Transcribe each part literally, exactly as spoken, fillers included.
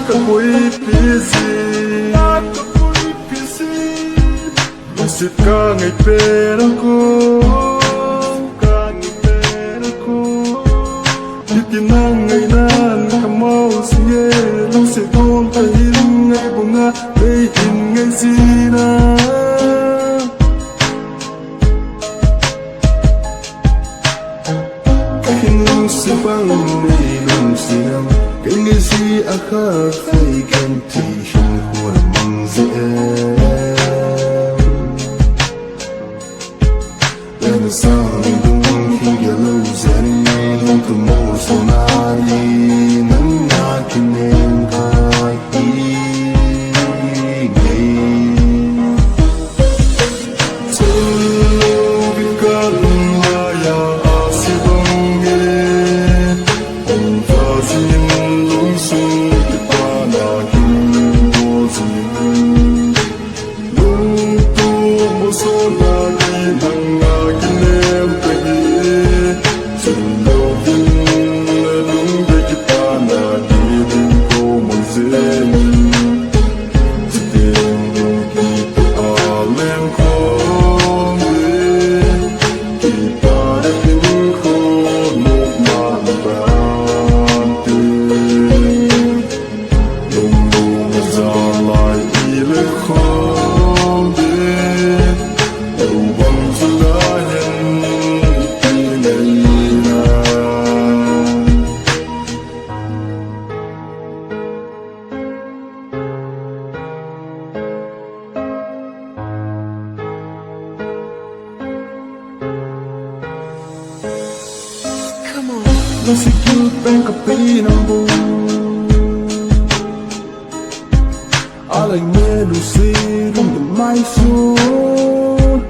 Ka koi pisi, ka koi pisi. Lungset ka ngai pera ko, ka ngai pera ko. Hiti nang ngai nan ka mau sie, lungset kong ka hin ngai bunga, lei hin ngai sina. Ka hin lungset bang nei lungset nam, ka ngai si a kha fei kan ti hin huan mang ze em. Lena sang ni dung hin ya lo zen, lung tu mo so na di, nang na ki nem ka i nei. Come on. Lungset kipeng ka pe nang bou. Alai me lungset lung mai so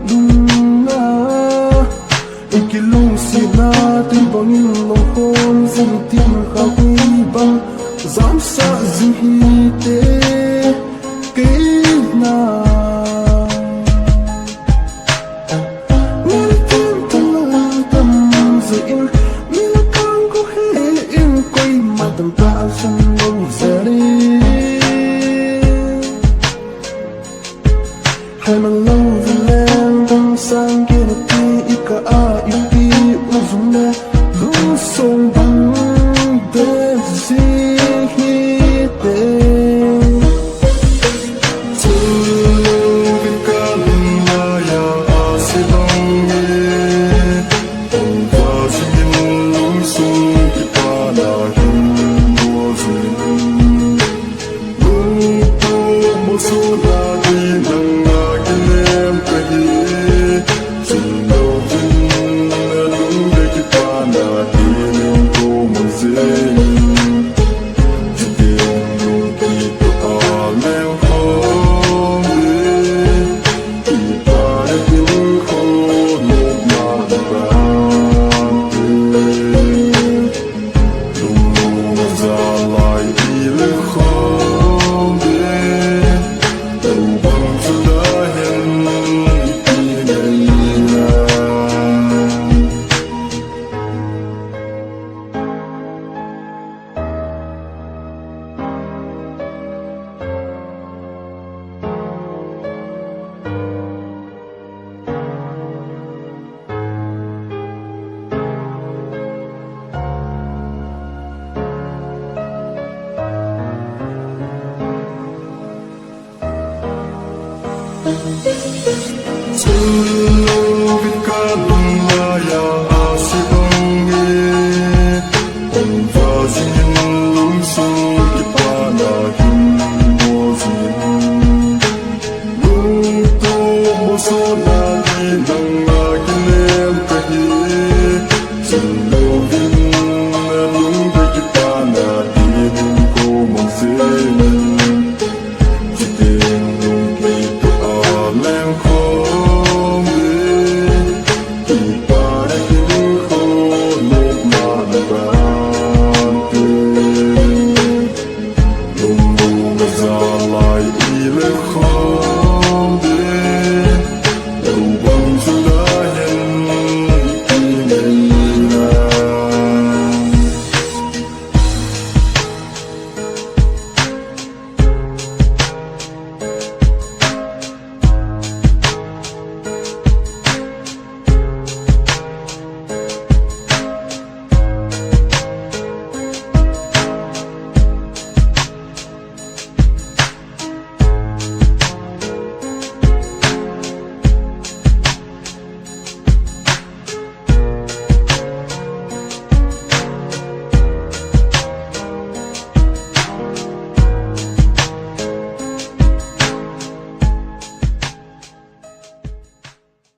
lung na. I kilungset na ti bang in long hon zing tin ka hui bang. Zam sa zing hi te. Kei na ngol tin tala tam ze in, mi la kang ko he in, koima dang ta sun lo zari. Hai man lo vi leng dang sang ke na ti i ka a i pi u zung le. Lung song bang de zi hi te. Chu lo vin ka lung la ya a si bang e. Ong va si in lung song ki pa na hin mo zu.